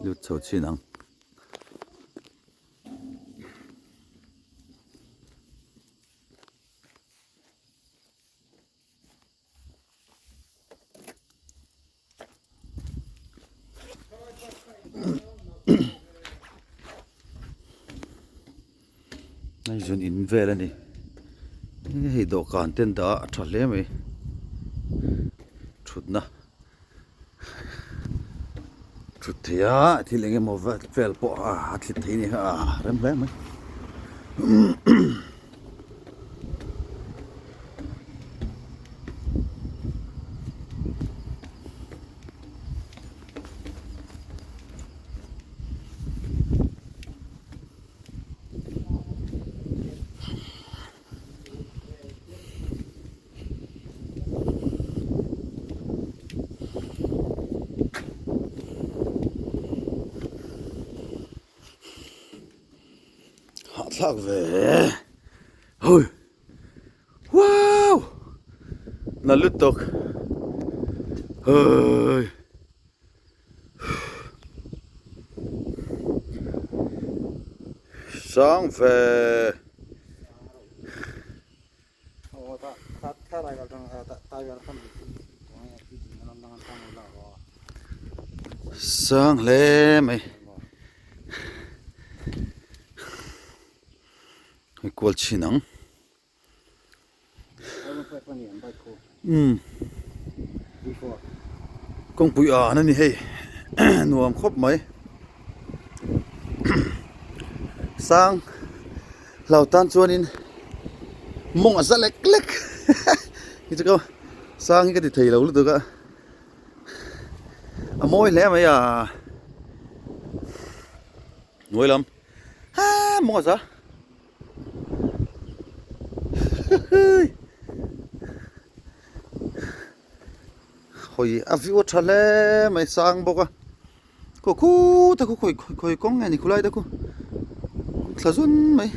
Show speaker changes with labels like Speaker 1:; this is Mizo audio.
Speaker 1: Lut chho chin ang. Hei zun in vel a ni hei dawhkan te an dah a a tha hle mai thutna thut theih a thil eng emaw vel pawh a thlit theih a ni a rem hle mai. Hahthlak ve hoi wow na lutuk hoi. Sang ve. Sang hle mai. Hei kual chhin ang. Umm kawngpui an a ni hei nuam khawp mai sang hlau tan chuanin mawng a za lek lek hi chu ka sang hi ka ti thei lo lutuk a a mawi hle mai a hnuai lam haa mawng a za. Hawi a view a tha hle mai sang bawk a khaw khut a khaw khawi kawng nge ni khulai te khu thla zun mai.